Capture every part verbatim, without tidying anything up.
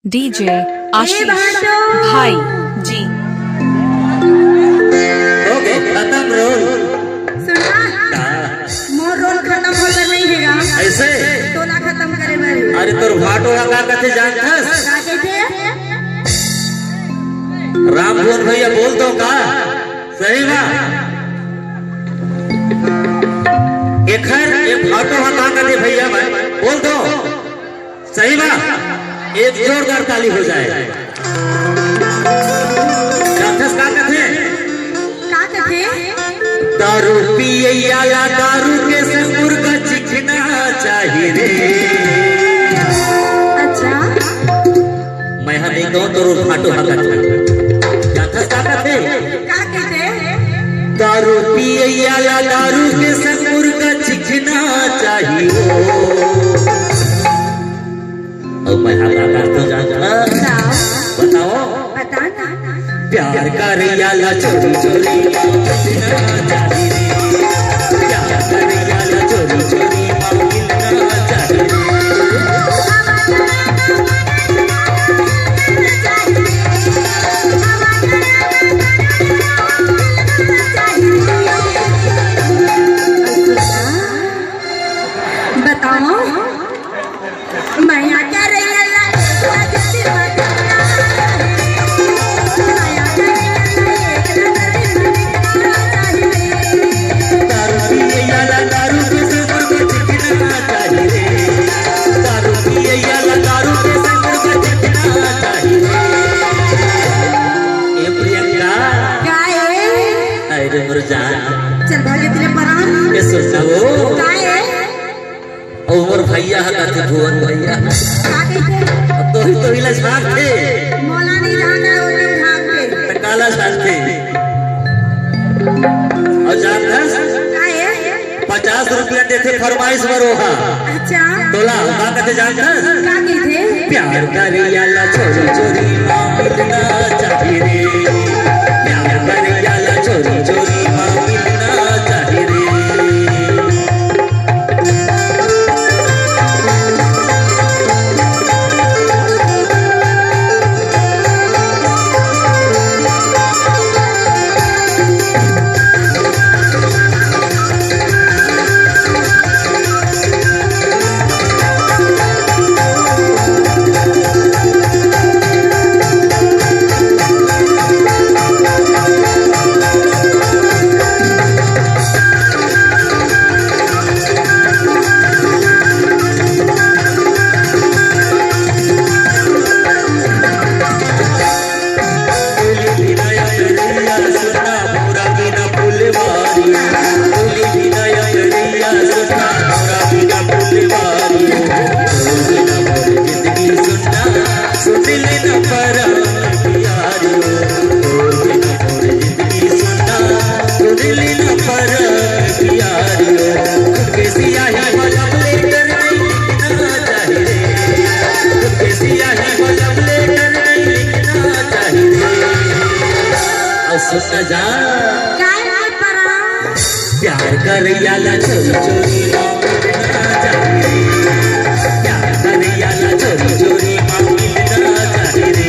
DJ आशीष भाई जी। हो गए खत्म रोल। सुनना, का? मोर रोल खत्म होकर नहीं हेगा। ऐसे? तोला खत्म करे बर। अरे तोर भाटो ह का कथे जानथस? का कथे? रामभुवन भैया बोल दो का? सही बा। एखर ए भाटो ह का कथे भैया भाई? बोल दो। सही बा, एक जोरदार ताली हो जाए। जानथस का कथे? का कथे? दारू पियैया ला दारू के संग मुर्गा चिखना चाही रे। अच्छा। मैं हा नहीं कहूँ तो भाटो हा कथे। जानथस का कथे? का कथे? दारू पियैया ला दारू के संग मुर्गा चिखना चाही हो। अउ मैं हा का करथों जानथस? बताओ। बताओ। बता ना। प्यार करैया ला चोरी चोरी मा मिलना चाही रे। प्यार करैया ला चोरी चोरी मा मिलना चाही रे। बताओ। मया करैया ला एक नजर में देखना चाही रे। मया करैया ला एक नजर में देखना चाही रे। दारू पियैया ला दारू के संग मुर्गा चिखना चाही रे। दारू पियैया ला दारू के संग मुर्गा चिखना चाही रे। ए प्रियंका। काहे? अरे मोर जान। चल भागे तेरे परान। ए सुन ना वो। काहे? अउ मोर भैया ह कथे भुवन भैया। का कहिथे? अब तोही तोही ला छांटथे। मोला नहीं जाना, वो नहीं भाग के। त काला छांटथे। अउ जानथस? का हे? पचास रुपया देथे फरमाइश बर ओहा। अच्छा। तोला का कथे जानथस? का कहिथे? प्यार करैया ला चोरी चोरी मा मिलना चाही रे। प्यार करैया ला चोरी चोरी मा मिलना चाही रे। अउ सुन ना जा। काय मोर परान? प्यार करैया ला चोरी चोरी मा मिलना चाही रे। प्यार करैया ला चोरी चोरी मा मिलना चाही रे।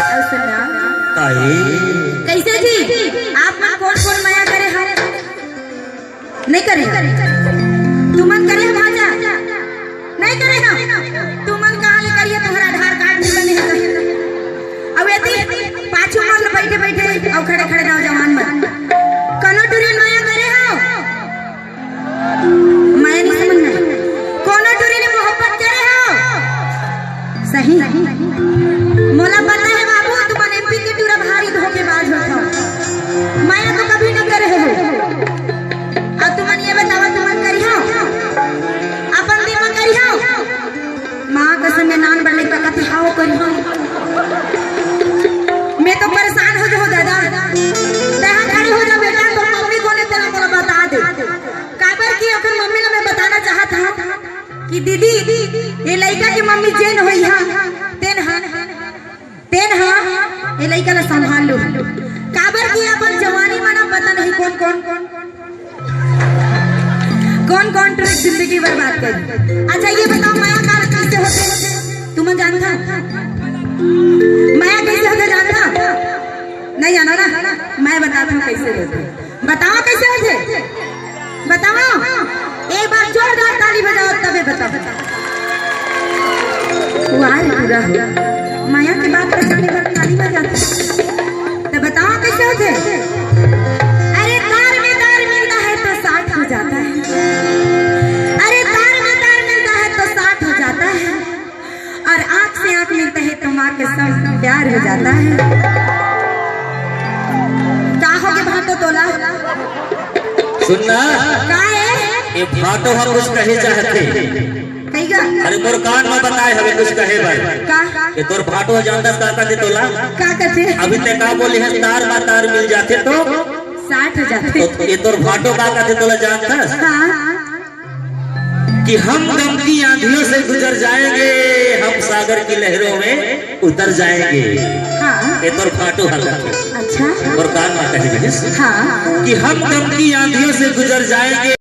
अउ सुन ना। काहे? कैसे जी? आप मन कोन कोन मया करे हव? नहीं करे। तुमन करे हो भांचा? नहीं करे हो। तुमन कहाँ ले करिए, तुम्हारा आधार कार्ड नहीं बने है। अब एती पाछू मन बैठे बैठे और खड़े खड़े नौजवान मन। कनो टुरी मया करे हो? मया नहीं समझना। कोनो टुरी ने मोहब्बत करे हो? सही। मोला पता है बाबू, तुमन एमपी के टूरा भारी धोखेबाज होत हो। मया तो कभी नहीं करे हो। अब तुमन ये बताओ, तुमन करिहो? अपन दिमाग करिहो? माँ कसम, मैं नान बड़े पकत हाव करिहो। मैं तो परेशान हो जाऊँ दादा। तैं खड़े हो जा बेटा, तोर मम्मी कोने तेला मोला बता दे। काबर कि ओकर मम्मी ला मैं बताना चाहत हूँ कि दीदी, ये लइका के मम्मी जेन होई हा, तेन हा, तेन हा, ये लइका ला संभाल लो। काबर कि अपन जवानी मा पता नहीं कौन कौन कौन कौन कौन कौन ट्रिक जिंदगी बर्बाद कर। अच्छा, ये बताओ, माया का कैसे होथे? तुमन जानथा? माया कैसे होथे, जानथा? नहीं जाना ना? मैं बताता हूँ कैसे होथे। बताओ कैसे होथे, बताओ। एक बार जोरदार ताली बजाओ, तबे बताओ। वाह रे, पूरा हो। माया के बात बचाने पर ताली बजाते। तो बताओ कैसे होथे? अरे, तार में तार मिलता है तो साठ हो जाता है। अरे, तार में तार मिलता है तो साठ हो जाता है। और आंख से आंख मिलता है तो माँ कसम प्यार हो जाता है। का हो गे भाटो तोला? सुन ना, का है? ये भाटो ह कुछ कहे चाहथे। कही गा? अरे, मोर कान में बताए हवे कुछ कहे बर। का? ये तोर भाटो ह जानथस का कथे तोला? का कथे? अभी ते का बोले हस, तार मा तार मिल जाथे तो साठ हो जाथे। तो ये तोर भाटो का कथे तोला जानथस? हाँ। कि हम गम की आंधियों से गुजर जाएंगे, हम सागर की लहरों में उतर जाएंगे। हाँ। ये तोर भाटो ह कथे। अच्छा। मोर कान में कहे रहिस। हाँ। कि हम गम की आंधियों से गुजर जाएंगे,